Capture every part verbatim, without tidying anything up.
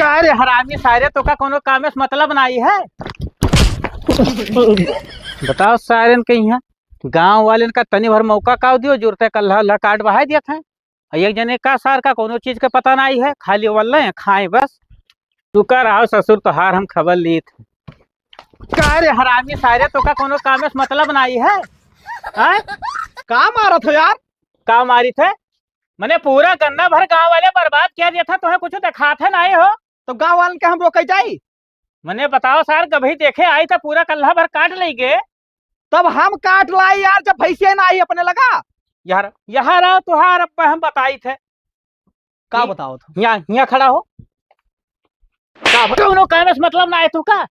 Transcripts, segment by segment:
अरे हरामी सारे, तोका कौनो कामे से मतलब नाई है। बताओ सारेन के यहाँ गाँव वालेन का तनी भर मौका का दियो, जुरते कल्हा उल्हा काट बहाय दिया था। एक जने का सार का कौनो चीज के पता नाई है, खाली वल्ले खाए बस। तू कर आओ ससुर, तोहार हम खबर लीत। का रे हरामी सारे, तोका कौनो कामे से मतलब नाई है? हैं? का मारत हो यार? का मारित है? मने पूरा गन्ना भर गाँव वाले बर्बाद किया दिया था, तुम्हें कुछ दिखात है नाई हो। तो गाँव वालन के हम रोके जाई? मने बताओ सार, कभी देखे आई तो पूरा कल्हा भर काट लेगे। तब हम काट लाई यार, जब भैंसिया ना आई अपने लगा। यार, यहाँ रहो तुहार, अब हम बताई थे। का ई बताओ तुम? यहाँ, यहाँ खड़ा हो। का बता-, कौनो कामे से मतलब ना है तू का?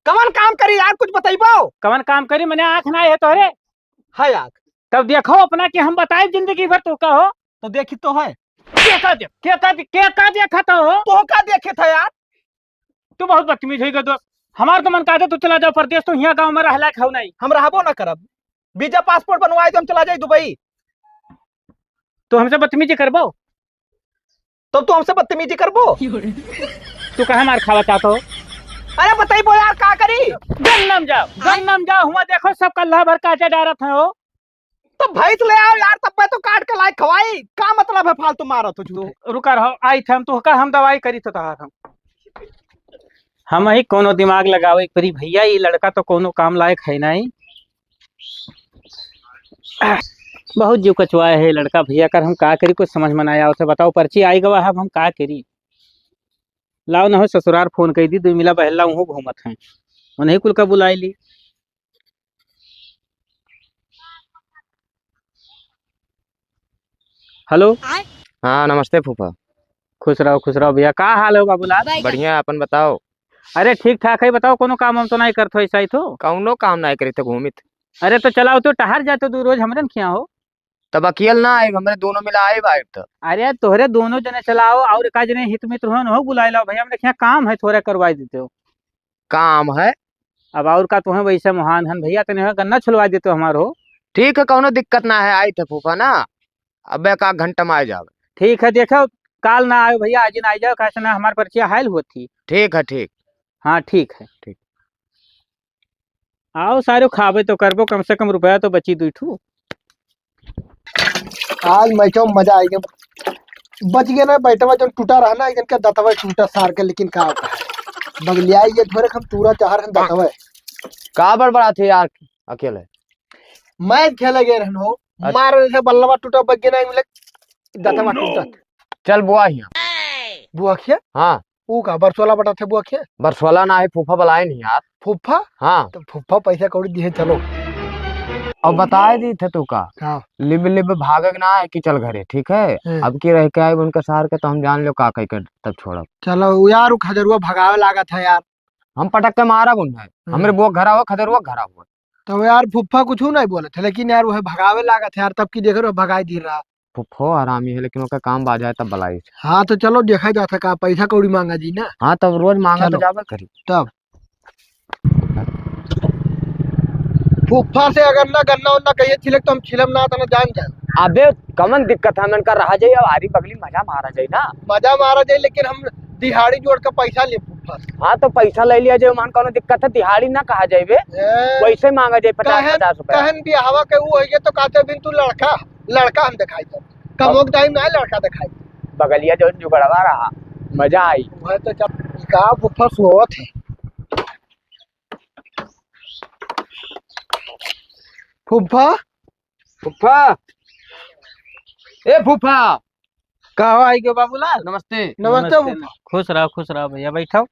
कवन काम करी यार, कुछ बताइबो? कवन काम करी, मने आँख ना है तोहरे? है आँख। तब देखो अपना कि हम बताए जिंदगी भर तू का हो। तो देखी तो है। के का देख, के का दे-, के का देखा तो हो? तो का देखे था यार? तू बहुत बदतमीज होइगा दोस्त। हमार तो मन कहते तू चला जाओ परदेस, तू हियाँ गाँव में रह लायक हो नहीं। हम रहबो ना करब। वीजा पासपोर्ट बनवाए दे, हम चला जाई दुबई। तू हमसे बदतमीजी करबो? तब तू हमसे बदतमीजी करबो? तू काहे मार खावा चाहत हो? अरे बताइबो यार, का करी? गन्नम जाओ, गन्नम जाओ, हुआ देखो सब कल्हा भर काचा डारत है हो। तो भैंस ले आओ यार, तब मैं तो काट के लाए खवाई। का मतलब है फालतू मारत हो झूठे? रुका रहो, आई थे हम, तो का हम दवाई करी थे तहार हम। हम ही कोनो दिमाग लगावे एक परी भैया, ये लड़का तो कोनो काम लायक है नहीं। बहुत जीव कचवाए है लड़का भैया, कर हम का करी, कुछ समझ में ना आवत है। बताओ पर्ची आई गवा है, अब हम का करी? लाओ ना हो ससुरार फोन कर दी, दो मिला बहला उहो घूमत हैं, उन्हीं कुल का बुलाई ली। हेलो। हाँ, नमस्ते फूफा। खुश रहो, खुश रहो भैया। का हाल हो बाबूलाल? बढ़िया, अपन बताओ। अरे ठीक ठाक है, बताओ कोनो काम हम तो नहीं करत हो ऐसा ही तो? कौनो काम नहीं करी थे, घूमित। अरे तो चलाओ तो टहर जाते दू रोज हमरे न खिया हो। तब अकेल ना आए, हमरे दोनों मिला आए बाहर तो। अरे तोहरे दोनों जने चलाओ और का जने हित मित्र हो न हो बुलाए लाओ भैया, हमरे खिया काम है थोड़ा करवाई देते हो। काम है। अब और का, तुम्हें वैसे महान हन भैया, तने गन्ना छुलवा देते हो हमार हो। ठीक है, कौनो दिक्कत ना है, आई थे फूफा ना, अब एक आध घंटा में आ जाओ। ठीक है, देखो काल ना आयो भैया, आज ही ना आ जाओ, कैसे ना हमार पर्चिया हायल होती। ठीक है, ठीक। हाँ, ठीक है। ठीक। आओ सारे खाबे तो करबो, कम से कम रुपया तो बची दुई ठू। आज मैचो में मजा आएगा। बच गया ना बैटवा, जो टूटा रहा ना, इनका दतवा टूटा सार के, लेकिन का होता है? बगलिया ये धोरे हम टूरा चाहर हम दतवा। का बड़बड़ा थे यार अकेले? मैच खेले गए रहन हो, अच्छा। मार रहे थे बल्लवा टूटा, बच गया ना, मिले दतवा टूटा। चल बुआ हिया। बुआ खिया? हाँ। ऊ का बरसोला बटा थे बुआ के? बरसोला ना है, फूफा बुलाए नहीं यार। फूफा? हाँ। तो फूफा पैसा कौड़ी दिए, चलो। अब बताए दी थे तू का? हाँ। लिब लिब भागक ना है कि चल घरे, ठीक है? हम्म। अब की रह के आए उनके सार के तो हम जान लो का कह के तब छोड़ब। चलो यार, ऊ खजरुआ भगावे लागत है यार। हम पटक के मारब उन्हें। हम्म। हमरे बुआ घरा हो, खजरुआ घरा हो। तो यार फूफा कुछ नहीं बोले थे, लेकिन यार वह भगावे लागत है यार, तब की देख रहे हो भगाई दी रहा। फुफ्फो हरामी है, लेकिन ओकर काम बाज आए तब बलाई। हाँ, तो चलो देखा जाता का पैसा कौड़ी मांगा जी ना। हाँ, तब रोज मांगा तो चलो। जाबे करी। तब फुफ्फा से अगर ना गन्ना उन्ना कहिए छिलक तो हम छिलम ना, तना जान जाए। अबे कमन दिक्कत है, मन का रहा जाए, अब आरी बगली मजा मारा जाए ना। मजा मारा जाए, लेकिन हम दिहाड़ी जोड़ के पैसा ले फुफ्फा से। हाँ, तो पैसा ले लिया जाए, मान कौनो दिक्कत है, दिहाड़ी ना कहा जाए बे। ए, वैसे मांगा जाए पचास, कहन, पचास रुपया। कहन बियाहवा के वो होइए तो कहते बिन तू लड़का लड़का हम दिखाई दे। कमोक टाइम ना लड़का दिखाई। बगलिया जो जुगड़वा रहा, मजा आई। वह तो जब का फुफ्फा सोवत है। फुफ्फा? फुफ्फा? ए फुफ्फा? का हो आई गयो बाबूलाल? नमस्ते। नमस्ते नमस्ते। फुफ्फा। खुश रहो, खुश रहो भैया, बैठो।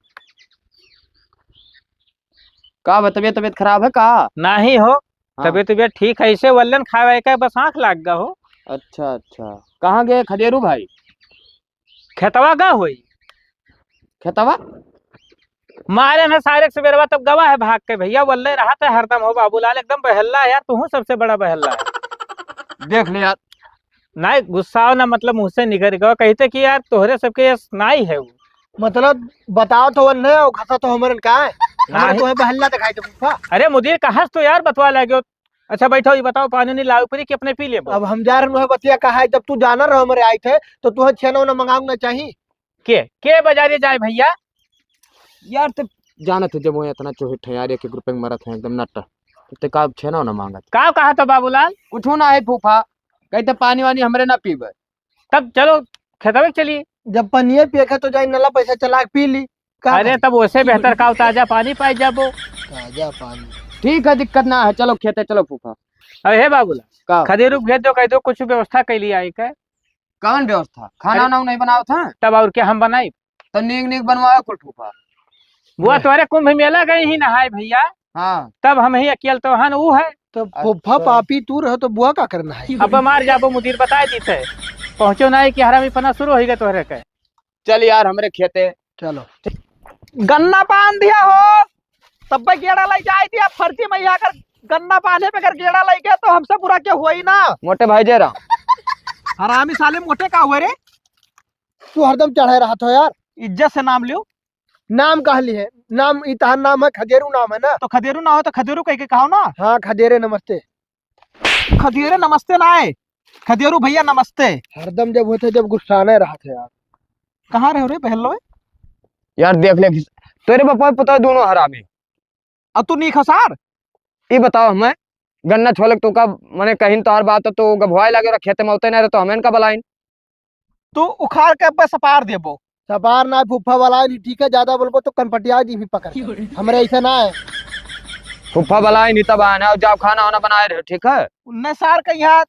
का बा, तबीयत, तबीयत खराब है का? नाही हो, हाँ। तबीयत, तबीयत ठीक है, ऐसे वल्लन खाए वाए का बस आँख लाग गा हो। अच्छा, अच्छा। कहाँ गए खदेरू भाई? खेतवा गा होई। खेतवा? मारे न सारे के सबेरवा तब गवा है भाग के भैया, वल्ले रहा था हरदम हो बाबूलाल, एकदम बहल्ला है यार, तू सबसे बड़ा बहल्ला है। देख ले यार। नाई गुस्साओ ना, मतलब मुँह से निकल गवा, कहते कि यार तोहरे सबके यस नाई है वो। मतलब बताओ तो वन्ने, और घसा तो हमरन का है? हमरे नाही। तोहे बहल्ला दिखाई दे फूफा। अरे मुदीर कहाँ से तो यार बतवा लाग्यो। अच्छा बैठो, ये बताओ पानी नहीं लाओ परी कि अपने पी लेबो? अब हम जा रहे हैं बतिया कहा है, जब तू जाना रहो हमरे आई थे तो तुहे छेना उना मंगाऊंगा चाही। के, के बजारे जाए भइया? यार, ते जानत है, जब वो इतना चोहिट है यार, एक एक रुपए में मरत है, एकदम नट। ते का छेना ना मांगत? का कहा तो बाबूलाल? कुछ ना है फूफा, कहते पानी वानी हमरे ना पीबे। तब चलो खेतवे के चली। जब पनिये पिए के तो जाई नला पैसा चला के पी ली। का अरे भाई? तब ओसे बेहतर का ताजा पानी पाई जाबो। ताजा पानी। ठीक है, दिक्कत ना है, चलो खेते चलो फूफा। अरे हे बाबूलाल, का? खदेरू भेज दो, कह दो कुछ व्यवस्था कैली आई के। कौन व्यवस्था? खाना अरे, वाना नहीं बनावत है? तब और क्या हम बनाई? तो नीक नीक बनवाओ कुल फूफा। बुआ ले। तोरे कुंभ मेला गई ही नहाए भइया। हाँ। तब हम ही अकेल तो हन ऊ है। तो अच्छा। फूफा पापी तू रहो तो बुआ का करना है? अब मार जाबो मुदीर बताए दीते। पहुँचो ना है कि हरामी पना शुरू होइगा तोहरे के। चल यार हमरे खेते। चलो। गन्ना बांध दिया हो। तब्बे गेड़ा लई जाए दिया, फर्जी में यहाँ कर गन्ना बांधे पे कर गेड़ा लई गया तो हमसे बुरा क्या हुआ ही ना। मोटे भाई जय राम। हरामी साले मोटे का हुए रे? तू हरदम चढ़े रहत हो यार। इज्जत से नाम लियो। नाम कह ली है? नाम ई तहार नाम है, खदेरू नाम है ना? तो खदेरू ना हो तो खदेरू कह के कहो ना। हाँ, खदेरे नमस्ते। खदेरे नमस्ते ना है, खदेरू भइया नमस्ते। हरदम जब होते जब गुस्साने रहत है यार। कहाँ रहो रे बहन लोग? यार देख ले, तेरे बापा पता है दोनों हरामी। अब तू नीक हो सार? ई बताओ हमें, गन्ना छोलक तो का, मने कहीं तोहर बात तो गभवाए लागे और खेते में होते नहीं रहे तो हमें इनका बलाइन। तू उखाड़ के बस सपार देबो। सपार ना फूफा वाला नहीं, ठीक है, ज्यादा बोलबो तो कनपटिया जी भी पकड़ के। हमरे ऐसे ना है। फूफा वाला ही नहीं तब आना, जाओ खाना वाना बनाए रहे, ठीक है? उन्ने सार का यहाँ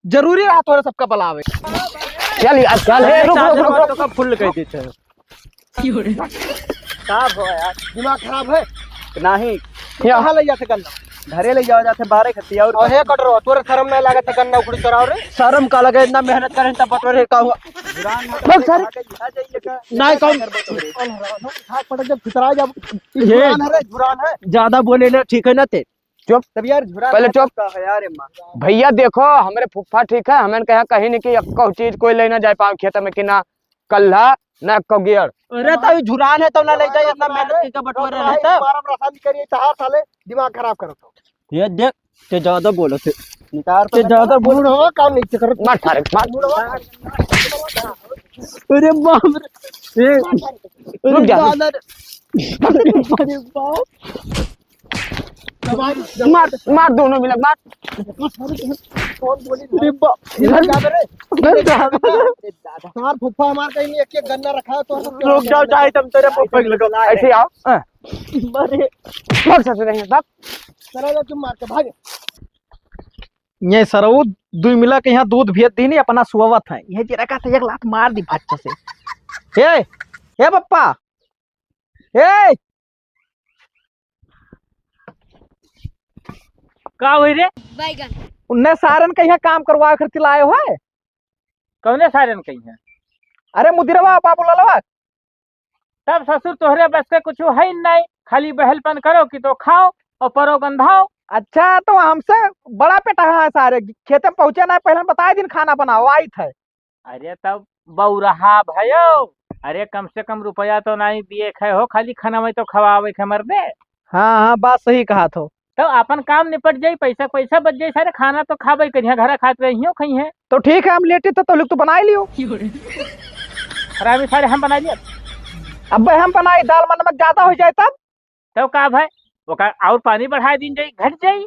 जरूरी रहा तोरे सबका बुलावे। चल यार, चल, हे, रुक, रुक, रुक, रुक। तो कब फुल कह देते हैं? का हो यार? दिमाग खराब है? नहीं। कहाँ ले जाते गन्ना? घरे ले जाओ जाते बारह खत्ती और और हे कटरो, तोरे शर्म नहीं लागत गन्ना उखड़ी चोराओ रे? शर्म का लगे, इतना मेहनत करें तब बटोरे का हुआ? बस सर। नहीं, कौन? उठा पटक जब फितरा जब ये जुरान है रे, जुरान है। ज्यादा बोले ना, ठीक है ना ते? चुप। तब यार झुरा पहले चुप। का है यार, अम्मा। भइया देखो, हमरे फुफ्फा ठीक है, हमें कहा कहीं नहीं कि एक्को चीज कोई ले ना जाए पावे खेत में कि ना कल्हा, ना एक्को गेड़। अरे तो अभी झुरान है तो ना ले जाए, इतना मेहनत करके बटोरे रहता। मारम रसा नहीं करिए, तहार साले दिमाग खराब करत हो। ये देख, ते ज्यादा बोलत है। निकार तो ते ज्यादा बोल। बूढ़ो काम नहीं ते करत। मार सारे, मार। बूढ़ो। अरे बाप रे। ए, रुक जा। अरे दादा रे। अरे बाप। मार, मार दोनों मिला, मार। अरे बाप। इधर जा बे रे। इधर जा बे रे। सार फुफ्फा हमार कहीं नहीं, एक एक गन्ना रखा है तो रुक जाओ, चाहे तुम तेरे फुफ्फा के लगा। ऐसे आओ। हाँ। अरे। मार सकते हैं, बाप। चला जा तुम मार के भाग। ये सरऊ दुई मिला के यहाँ दूध भेज दीनी, अपना सुअवत है। ये जरा का तो एक लात मार दी भच्चा से। ए, ए पप्पा। ए! का होई रे? बैगन। उन्ने सारन के यहाँ काम करवाए खातिर लाए हो है? कौने सारन के यहाँ? अरे मुदिरवा, बाबू ललवा। तब ससुर तोहरे बस के कुछ है ही नहीं, खाली बहलपन करो कि तो खाओ और परो गंधाओ। अच्छा, तो हमसे बड़ा पेटहा है सारे, खेते में पहुँचे ना, पहले बताए दिन खाना बनाओ, आई थे। अरे तब बौरहा भयो, अरे कम से कम रुपया तो नहीं दिए खे हो, खाली खाना में तो खवावे खे मर दे। हाँ, हाँ, बात सही कहा थो। तो अपन काम निपट जाई, पैसा, पैसा बच जाई, सारे खाना तो खाबे करिया, घरा खात रहियो खइहे। तो ठीक है, हम लेटे थे, तो लोग तो बनाए लियो। हरामी सारे हम बनाए लिया। अबे हम बनाई, दाल में नमक ज्यादा हो जाए तब? तब का भाई, ओका और पानी बढ़ाए दीन जाई, घट जाई।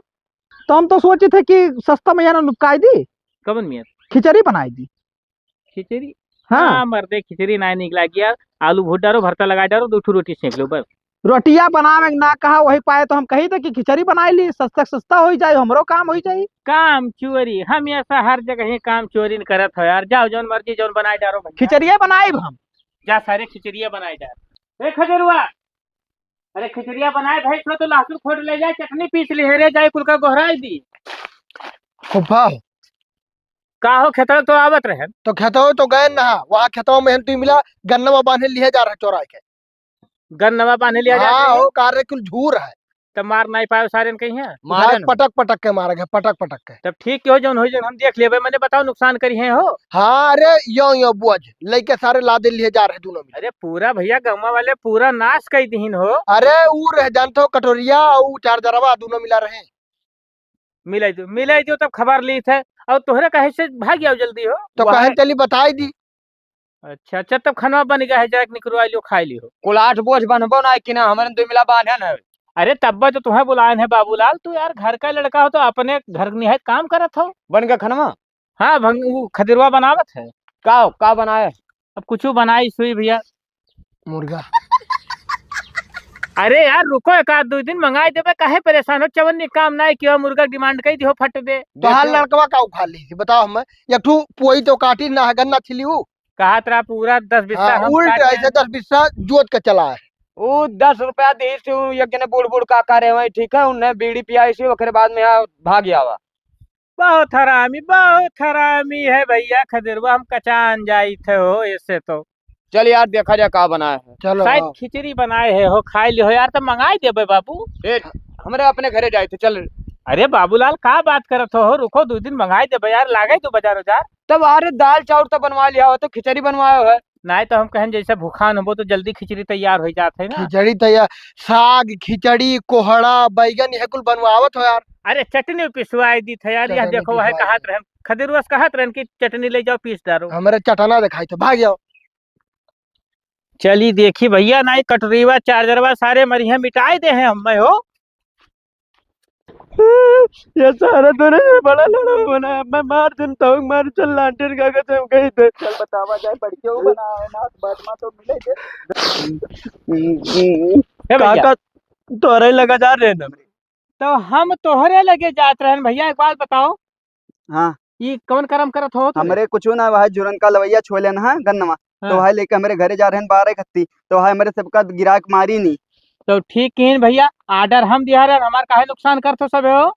तो हम तो सोचे थे कि सस्ता में यार नुकाई दी। कवन मियाँ? खिचड़ी बनाई दी। खिचड़ी? हाँ। हाँ, मर्दे, खिचड़ी ना निक लागी यार। आलू भूट डारो, भरता लगा डारो, दो ठो रोटी सेंक लो बस। रोटिया बनावे के ना कहा, वही पाए तो हम कही थे कि खिचड़ी बनाई ली, सस्ता सस्ता हो जाए, हमरो काम हो जाए। काम चोरी, हम ऐसा हर जगह ही काम चोरी न करत हो यार। जाओ जौन मर्जी जौन बनाए डारो भैया। खिचड़िया बनाई हम। जा सारे खिचड़िया बनाए डार। ए खजरुआ, अरे खिचड़िया बनाए भाई, थोड़ा तो लहसुन खोट ले जाए, चटनी पीस ले रे, जाए कुल का गोहराई दी। फुफा। का हो, खेतवा तो आवत रहे। तो खेतवा तो गए ना, वहाँ खेतवा में हम तू मिला, गन्नवा बांधे लिए जा रहे चोराए के। गन्नवा बांधे लिया जा हाँ, रहे। हो, कार रे कुल झूर है। तब मार नहीं पाए सारे कहीं है। मारे भाई न। पटक पटक के मारे गए, पटक पटक के। तब ठीक हो, जौन हो, जौन हम देख लेबे, मैंने बताओ नुकसान करी है हो। हाँ, अरे यो, यो बुझ, लइके सारे लादे लिए जा रहे दोनों मिला। अरे पूरा भैया गौवा वाले पूरा नाश कई दीन हो। अरे ऊ रह जानते हो कटोरिया, ऊ चार्जरवा दोनों मिला रहे। मिलाई दो, मिलाई दो तब खबर ली थे। और तोहरे कहे से भाग जाओ जल्दी हो। तो वहाँ कहे चली बताई दी। अच्छा, अच्छा, तब खनवा बन गया है, जाके निकरवा लियो, खाई लियो। कुल आठ बोझ बनबो ना कि ना, हमरे दुइ मिला बान्हे न। अरे, तब्बे तो तुहें बुलाए हैं बाबूलाल, तू यार घर का लड़का हो तो अपने घर निहायत काम करत हो। बन गया खनवा? हाँ, भंग-, वो खदिरवा बनावत है। का, का बनाए? अब कुछू बनाई सुई भैया। मुर्गा। अरे यार, रुको, एक आध दो दिन मंगाई देबे, काहे परेशान हो? चवन्नी काम नाई कियो, मुर्गा demand कई दिहो फट दे। तोहार देखो। लड़कवा का उखाड़ ली थी, बताओ हमें। एक ठू पोई तो काटी ना, गन्ना छिली ऊ। कहा तरा पूरा दस बिस्सा हाँ, हम उल्ट काट ऐसे लें। दस बिस्सा जोत के चला है। ऊ दस रुपया दी थी, ऊ एक जने बूढ़ बूढ़ काका रहे वहीं, ठीक है, उन्हें बीड़ी पियाई थी, ओकरे बाद में यहाँ भाग आवा। बहुत हरामी, बहुत हरामी है भैया खदेरुआ, हम कचान जाइत है हो ऐसे तो। चल यार, देखा जाए का बनाए है। चलो, शायद आओ। खिचड़ी बनाए है हो, खाई लियो यार, तो मंगाई देबे बाबू। ए, हमरे अपने घरे जाइत है, चल। अरे बाबूलाल, का बात करत हो, हो? रुको, दो दिन मंगाई देबे यार, लागे तो बाजार उजार। तब अरे दाल चाउर तो बनवा लिया हो, तो खिचड़ी बनवायो है। नाहीं तो हम कहें जैसे भूखान होबो तो जल्दी खिचड़ी तैयार हो जात है ना। खिचड़ी तैयार, साग, खिचड़ी, कोहड़ा, बैगन, यह कुल बनवावत हो यार। अरे चटनी पिसवाई दी था यार, यह चटनी देखो वह पिसवाई कहत दी। रहन, खदेरुआ से कहत रहन कि चटनी ले जाओ, पीस डारो। हमरे चटना दिखाई थे, भाग जाओ। चली देखी भैया, नाहीं कटरीवा चार्जरवा सारे मरिया मिटाई दे हैं हमें हो। ये सारा तोरे से बड़ा लड़ाई बना है। मैं मार दिन तो मार चल लांटेर का कसम कही थे। चल बतावा जाए, बड़के हो बना है ना, बाद में तो मिले थे। ए भैया। काका, तोरे लगा जा रहे ना। तो हम तोहरे लगे जात रहन भैया, एक बात बताओ। हाँ। ई कौन करम करत हो तू? हमरे कुछो ना, वह जुरन का लवैया छोले ना गन्नवा। तो हाँ। वह लेके हमरे घरे जा रहन बारह इकत्ती, तो वह हमरे सबका गिराक मारी नी। तो ठीक किहिन भैया, order हम दिया रहन, हमार काहे नुकसान करत हो सब हो?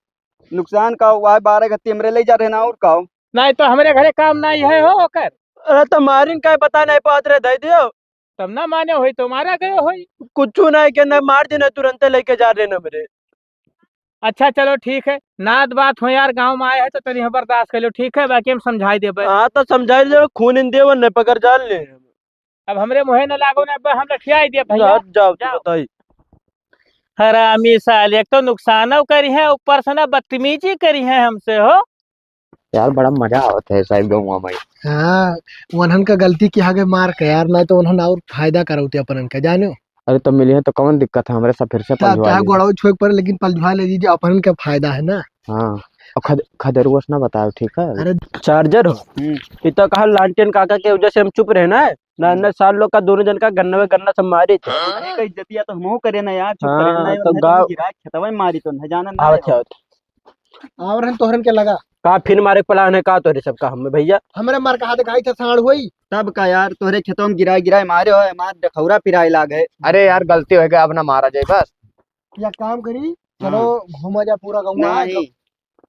नुकसान का हुआ है, बारह इकत्ती हमरे ले जा रहन और का हो? नाहीं तो हमरे घरे काम नाहीं है हो ओकर। अरे तो मारिन का पता नाहीं पात रहे, दे दियो। तब ना माने होई तो मारा गयो होई। कुछू नाहीं के ना मार देना, तुरंते लेके जा रहन हमरे। अच्छा, चलो ठीक है, नात बात हो यार, गाँव में आए हैं तो तनी हम बर्दाश्त कर लो, ठीक है, बाकी हम समझाई देबे। हाँ, तो समझाई देबे, खून इन देबे, नहीं पकड़ जान ले। अब हमरे मुँहे न लागो ना, अब हम लठियाई देब भैया। जाओ, जाओ, जाओ। बताई। हरामी साले, एक तो नुकसान करी है, ऊपर से ना बदतमीजी करी है हमसे हो। यार, बड़ा मजा आवत है साहब गौवा में। हाँ, उन्हन का गलती किहा गए मार के यार, नाहीं तो उन्हन और फायदा करौते अपनन का, जानो? अरे, तो मिली है तो कौन दिक्कत है, हमरे सब फिर से ता-, पलझवा चाहे ली। गोड़वा छुए के पड़े, लेकिन पलझवा ले लीजिए, अपनन का फायदा है ना। हाँ, और खद-, खदेरुआ से ना बताओ, ठीक है? अरे चार्जर हो, हम्म। ये तो कहा लालटेन काका के वजह से हम चुप रहे ना, ना, हम्म। ना, सार लोग का दोनों जन का गन्ना में गन्ना सब मारे थे। अरे, का इज्जतिया तो हमहू करे ना यार, चुप करे हाँ, ना, तो उन्हें गाँव तो गिरा खेतवा में मारी तो नहीं जाना ना आवत है। है, आवत। और हम तोहरन के लगा। का फिर मारे के plan है का तोहरे सबका हम में भैया? हमरे मार कहा दिखाई था साँड़ होई। तब का यार, तोहरे खेतों में गिराए गिराए मारे हो, मार डखौरा पिराए लाग है। अरे यार, गलती हो गया, अब ना मारा जाए बस। या काम करी, चलो हाँ। घूमा जा पूरा गौवा। नहीं,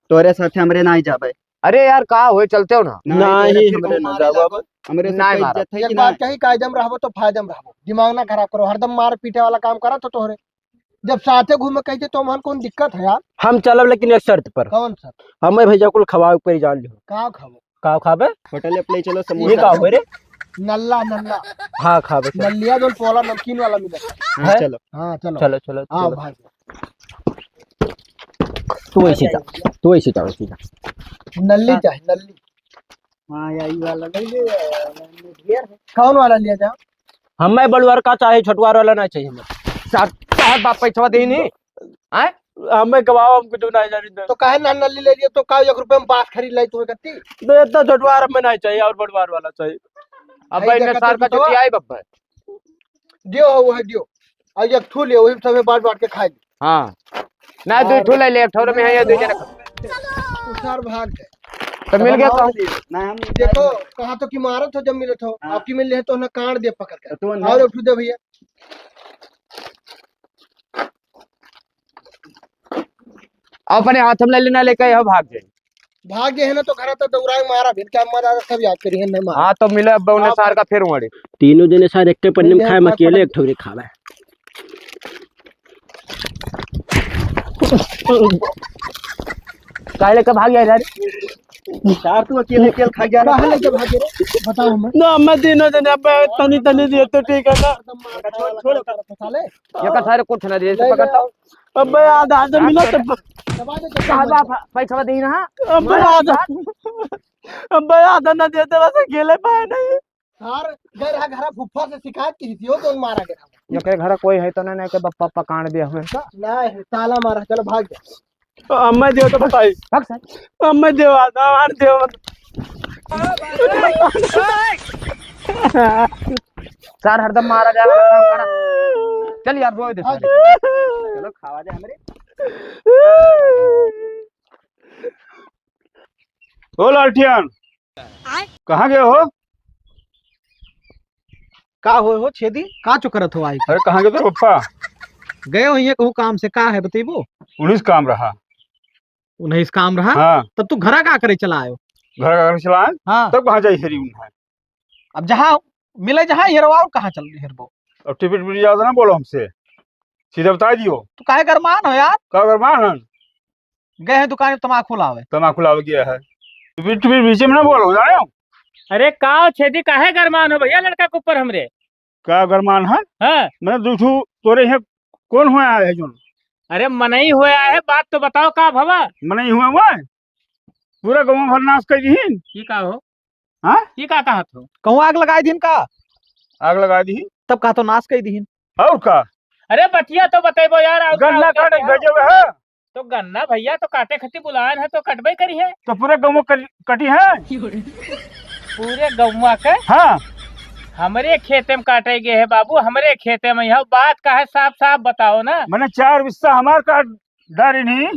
तोहरे साथे हमरे नाहीं जाबे। अरे यार, का होए, चलते हो ना? नहीं, नहीं, तोहरे फिर हमरे कहूँ ना मारे जाबो। लागो। हमरे सबका नहीं मारा। इज्जत है एक कि बात ना? कही, कायदे में रहबो तो फायदे में रहबो, दिमाग ना खराब करो, हरदम मार पीटे वाला काम करत हो तोहरे। जब साथे घूमे कहते तो हमन कौन दिक्कत है यार? हम चलब लेकिन एक शर्त पर। कौन शर्त? हमें भैया कुल खवावे पर जान लियो। का खाबो? का खाबे? होटल पे ले चलो ये समोसा। का हो रे? नल्ला, नल्ला। हाँ, खाबे चल। नल्लिया जो पोला नमकीन वाला मिले। हाँ, हैं? चलो। हाँ, चलो। चलो, चलो, आओ चलो। भाई। तू ऐसे जा, तू ऐसे जा, ऐसे जा। नल्ली हाँ। चाहे, नल्ली। हाँ, यही वाला ले ले, कौन वाला लिया जाओ? हमें बड़ुअर का चाही, छोटुआर वाला ना चाही हमें। सार, सार बाप पैसवा दे नहीं। आय? हमें गवाओ, हम कुछ ना जानी दे। तो काहे ना नल्ली ले लिया, तो का एक रुपया में बांस खरीद लाई तुम्हें कत्ती? तो इतना छोटुआर हमें ना चाहिए और बड़ुआर वाला चाहिए। अब भाई, भाई, इन्हें देखा सार तो का बिटवा। चुतिया आई बब्बा। दियो हो, वही दियो। और एक ठू लियो, वही सबे बांट बांट के खाए। हाँ। ना, दो ठू ले ले, एक ठो में है या दो जने खा। उसार भाग गए। तो मिल गया हम तो। ना, हम देखो, कहा तो कि मारत हो जब मिलत हो, हाँ। आपकी मिल रहे तो ना काट दे पकड़ कर। तो ना। और एक ठू दे भैया। अपने हाथ में ले लेना, लेके यहाँ भाग जाए। भाग गए हैं ना तो घर तो दौड़ाए मारा, फिर क्या मजा आता, सब याद करिए ना मारा। हाँ, तो मिले अब उन्हें आप सार का फिर वड़ी। तीनों जने सार एक के पन्नी में खाए, हम अकेले एक ठोरी खावे। काहे लेके भाग गया यार? यार, तू अकेले अकेले खा गया ना। काहे लेके भागे रे? बताओ हमें। ना, मैं तीनों जने अब तनी तनी दिए तो ठीक है ना। छोड़, छोड़। साले। ये का सारे कुछ ना दे, ले, पकड़ता ले। हूँ। अबे आधा आधा मिला तो दबा दे, दबा दे। पैसा दे ना। अबे आधा, अबे आधा ना देते, बस अकेले पाए नहीं। सार गए रहा घरा फुफ्फा से शिकायत की थी, वो कौन मारा गया? एकरे घरा कोई है तो नहीं, नहीं के बप्पा पकाड़ दिया हमें का? नहीं, ताला मारा, चलो भाग जा। अम्मा देव तो बताई। भाग सार। अम्मा देव, हमार देव। सार हरदम मारा जा रहा है, काम करा। चल यार, रोए दे सारे। चलो, खावा दे हमरे। ओ लालटियन, कहाँ गए हो? का हो, हो छेदी, का चुकरत हो आई? अरे, कहाँ गए थे पप्पा? गए हो ये कहूँ काम से, का है बतइबो? उन्हीं से काम रहा। उन्हीं से काम रहा? हाँ। तब तू घरा का करे चला आयो? घर का घर चला आए? हाँ। तब कहाँ जाई हेरी उन्हें? अब जहाँ मिले, जहाँ हेरवा, और कहाँ चल हेरबो? अब टिपिट पिट ज्यादा ना बोलो हमसे, सीधा बता दियो। तू काहे गरमान हो यार? का गरमान हन? गए हैं दुकान में तमाकू लावे। तमाकू लावे गया है। टिपिट टिपिट बीच में ना बोलो, जाने हो? अरे का छेदी, काहे गरमान हो भैया लड़का के ऊपर हमरे? का गरमान है? हाँ। मैंने दू ठू तोरे यहाँ कौन हुआ है जोन? अरे मनई हुआ है, बात तो बताओ का भवा? मनई हुआ हुआ है? पूरा गाँव भर नाश कर दीहिन। ये का हो? हाँ? ये का कहत हो? कहूँ आग लगाई दीहिन का? आग लगाई दीहिन। तब का तो नाश कर दीहिन। और का? अरे बतिया तो बतइबो यार, और का गन्ना होता काटे क्या? गजब है। तो गन्ना भैया तो काटे खातिर बुलायन है तो कटबे करी है। तो पूरे गाँव में कट-, कटी है। पूरे गौवा के? हाँ। हमरे खेते में काटे गए है बाबू, हमरे खेते में। यह बात का है, साफ साफ बताओ ना। मैंने चार बिस्सा हमार काट डारी नहीं।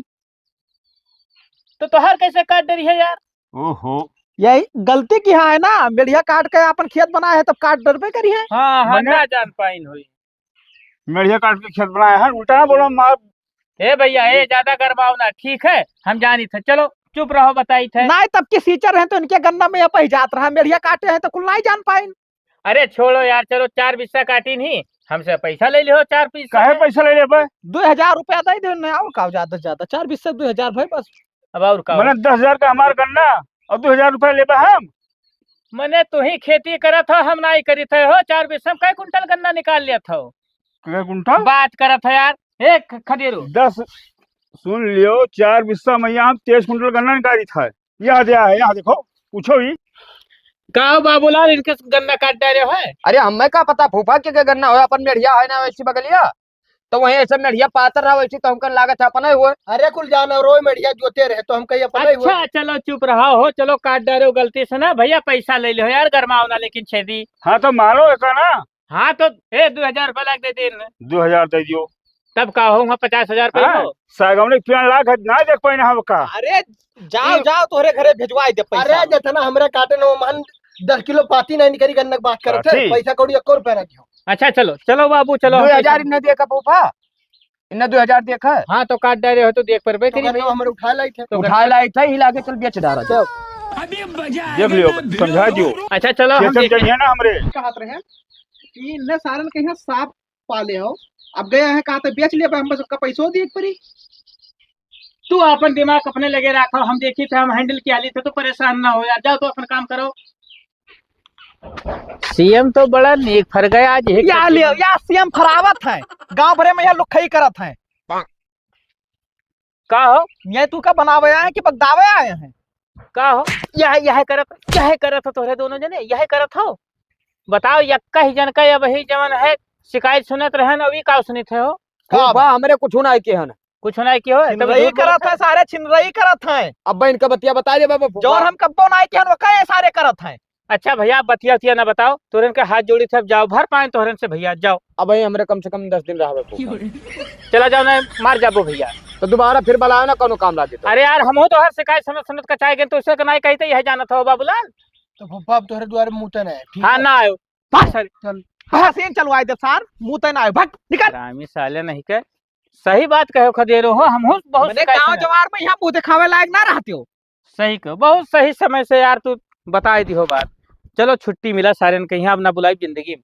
तो तोहार कैसे काट डरी है यार? ओहो। यही गलती की हाँ है ना, मेढ़िया काट के अपन खेत बनाए है तब काट डरबे करी है। हाँ, हाँ, मने ना जान पाइन होई। मेढ़िया काट के खेत बनाए है, उल्टा ना बोलो मार। ए भैया, ए ज्यादा गरमाओ ना, ठीक है? हम जानी थे, चलो चुप रहो, बताई थे। नहीं, तब की सींचर है तो इनके गन्ना में यह पही जात रहा, मेढ़िया काटे हैं तो कुल नहीं जान पाइन। अरे छोड़ो यार, चलो चार बिस्सा काटी नहीं, हमसे पैसा ले लिहो चार बिस्सा काहे में। पैसा ले लेबे? दो हजार रुपया दे दे ना, और का ज्यादा से ज्यादा, चार बिस्सा दो हजार भाई बस। अब और का? मने दस हजार का हमार गन्ना और दो हजार रुपया लेबे हम? मने तू ही खेती करत हो, हम नाई करित है हो, चार बिस्सा में कै कुंटल गन्ना निकाल लियत हो? कै कुंटल? बात करत है यार, ए ख-, खदेरू। दस, सुन लियो, चार बिस्सा में यहाँ तेईस कुंटल गन्ना निकालित है। यहाँ दे है, यहाँ देखो, पूछो ही। का हो बाबूलाल, इनके गन्ना काट डारे हो? अरे हमें का पता फूफा के, के गन्ना हो, अपन मेढ़िया है ना वैसी बगलिया, तो वहीं ऐसे मेढ़िया पातर रहा वैसी तो हमका लागत है अपना ही हुआ। अरे कुल जाना रो मेढ़िया जोते रहे तो हम कही अपना ही हुआ। अच्छा चलो चुप रहा हो, चलो काट डारे हो गलती से ना भैया, पैसा ले लो यार, गरमाओ ना लेकिन छेदी। हाँ तो मारो एक ना। हाँ तो ए दो हजार रुपया लाग दे दे इनने। दो हजार दे दियो। तब का हो, वहाँ पचास हजार पे हाँ, हो। सागौन के पेड़ लाग है, ना देख पाइन हम का। अरे जाओ, ई जाओ, तोहरे घरे भेजवाई दे पैसा। अरे, जितना हमरा काटे न, वो मान दस किलो पाती नहीं निकली, गन्ना के बात करत है, पाती? पैसा कौड़ी एको रुपया ना दियो। अच्छा, चलो, चलो बाबू, चलो, हम दो हजार पैसा इन्हें देखा फूफा, इन्हें दो हजार देखा। हाँ, तो काट डारे हो तो देख परबे तो करी गन्ना भाई। हमरे उठा लाई थे। तो उठा गन्ना लाई थे, ही लाके चल बेच डारा। चल। देख लियो, समझा दियो। अच्छा, चलो, हम ये सब देखें। जनिए ना हमरे। कहत रहे कि इन्हें सारन के यहाँ सांप पाले हो, अब गया है कहा तो बेच लिया, हम बस उसका पैसो दिए परी। तू अपन दिमाग अपने लगे रखो, हम देखी थे, हम handle किया ली थे, तो परेशान ना हो यार, जाओ तो अपन काम करो। सीएम तो बड़ा नेक फर गया आज, एक या तो लियो, या सीएम फरावत है, गांव भरे में यह लुखई करत है। का हो? ये तू का बनावे आए कि बगदावे आए हैं? का हो? यह, यह करत, यह करत हो तोहरे दोनों जने, यह करत हो? बताओ, यक्का ही जन का अब ही जवन है, शिकायत सुनत रहे न, अभी का सुनित है हो? का फूफा, बा? हमरे कुछ ना के हन। कुछ ना के हो? तब छिनरई झूठ बोलत करत है, है। सारे छिनरई करत हैं। अब इनका बतिया बता दे बाबा फूफा। जौन हम कब्बो ना के हन, वो कहे सारे करत हैं। अच्छा भैया, बतिया उतिया ना बताओ, तोरन के हाथ जोड़ी थे, अब जाओ, भर पाए तोहरन से भैया, जाओ। अब भाई हमरे कम से कम दस दिन रहबे फूफा। चला जाओ ना, मार जाबो भैया। तो दोबारा फिर बुलाओ ना, कोनो काम लागे तो। अरे यार, हमहू तोहर शिकायत सुनत सुनत कचाए गए, तो उसे के नाई कही थे, यह जानत हो बाबूलाल। तो फूफा अब तोहरे दुआरे मुँह तय ना है, ठीक हाँ, है? ना आयो। भाग सारे। चल। भाग, सीन चलवाए दे सार, मुँह तय ना आयो, भाग, निकल। हरामी साले नहीं के, सही बात कहो खदेरो हो, हमहू बहुत मने शिकायत गाँव सुना। जवार में यहाँ मुँह दिखावे लायक ना रहते हो। सही कहो, बहुत सही समय से यार तू बताए दी हो बात। चलो छुट्टी मिला सारेन के, यहाँ अब ना बुलाई जिंदगी में।